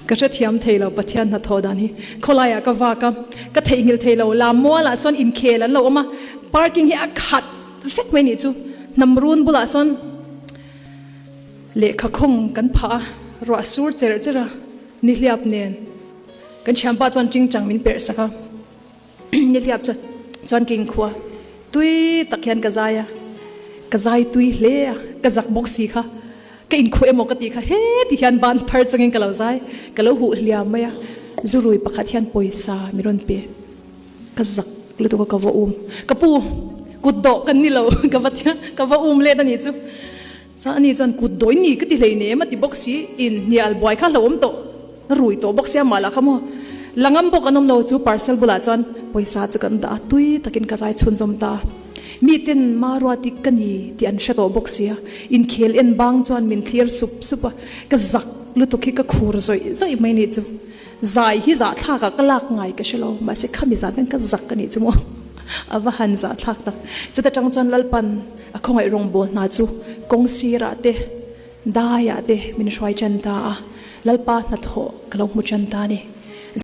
Ka hrethiam thei lo Pathian hnathawh dan hi. Khawlaiah ka vak a, ka theihnghilh thei lo. Lammualah sawn inkhel an lo awm a, parking hi a khat vek mai nih chu. Hnam run bulah sawn lehkha khawng kan phah a, ruah sur cherh cherh a, nihliap nen kan thianpa chuan tingtang min perh sak a. Nihliap chuan ka inkhua tui tak hian ka zai a, ka zai tui hle a, ka zak bawk si kha. Ka inkhuh emaw ka tih kha heti hian ban phar chungin ka lo zai, ka lo huh hliam mai a, zurui pakhat hian pawisa min rawn pe. Ka zak lutuk a ka va um, ka pu kut dawh kan ni lo ka va tia, ka va um let a nih chu. Chuan ani chuan kut dawh in ni ka ti hlei nem a ti bawk si, in hnial buai kha hlauhawm tawh, rui tawh bawk sia mah lah kha maw. La ngam bawk an awm lo chu parcel bulah chuan pawisa chu kan dah a, tui takin ka zai chhunzawm ta. Miten Maruati ka ni tih an hre tawh bawk sia, inkhel en bang chuan min thlir sup sup a, ka zak lutuk hi ka khur zawih zawih mai nih chu. Zai hi zahthlakah ka lak ngai ka hre lo, mahse khami zan khan ka zak a nih chu maw, a va han zahthlak tak. Chuta tang chuan Lalpan a khawngaih rawngbawl hna chu kawng sirah te, daiah te min hruai tan ta a, Lalpa hnathawh ka lo hmu tan ta a ni.